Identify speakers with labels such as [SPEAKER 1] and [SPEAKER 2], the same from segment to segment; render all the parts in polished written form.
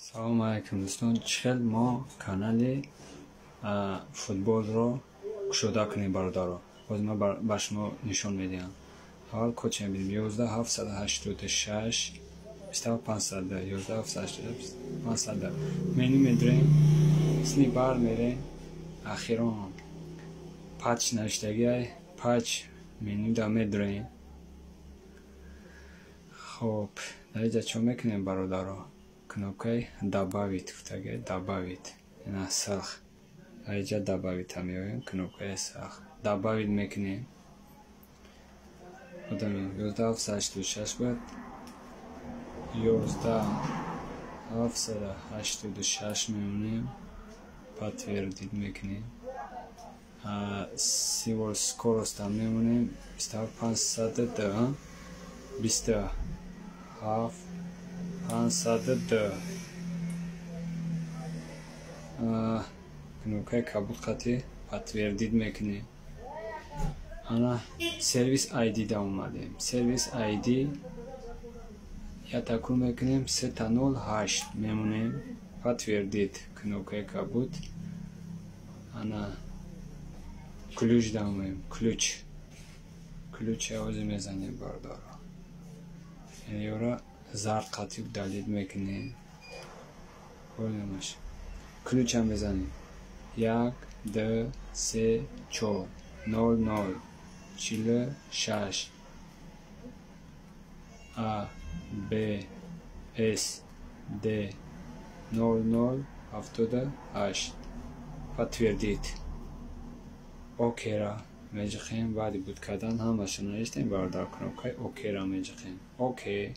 [SPEAKER 1] Салому алайкум, дӯстон. Чӣ хел мо канали футболро кушода кунем, бародаро? Боз ман ба шумо нишон медиҳам. Аввал код ча мебинем: 11 786 27 500, 11 786 500. Меню медурем, сни бар мерем, ахирон патч навиштагиай, патч менюда медурем. Хоб, дар инҷа чо мекунем, бародаро? Кнопкаи «Добавить» гуфтагиай, «Добавить», ина силх, дар инҷа «Добавить»-а меоем, кнопкаи силх, «Добавить» мекунем. Одами 11 786 буд, 11 786 мемонем, «Подтвердить» мекунем, символ скорость а мемонем 27 502, 27 502. Кнопкаи кабуд қати «Подтвердить» мекунем. Ана, сервис ID да омадем. Сервис ID ятакун мекунем, 0 0 8 мемонем, «Подтвердить», кнопкаи кабуд. Ана, ключ да омадем, ключ, ключ овозе мезанем, бародаро. Ёра зард қатӣ удалить мекунем, аш ключа мезанем: 1 2 3 4 0 0 46 А Б С Д 0 0 78, «Подтвердить», «Окей»-ра меҷиқем. Баъди буд кардан ҳамаашо навиштем, бародар, кнопкаи «Окей»-ра меҷиқем, «Окей».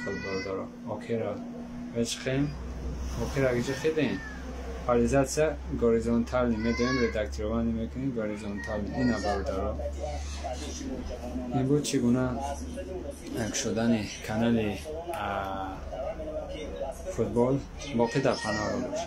[SPEAKER 1] Хел, бародаро, «Окей»-ра меҷиқем. «Окей»-ра ҷиқидем, параллелизация горизонтальный медоем, редактирование мекунем, горизонтальный. Ина, бародаро, ин буд чӣ гуна кушодани канали футбол. Боқӣ дар паноҳ бош.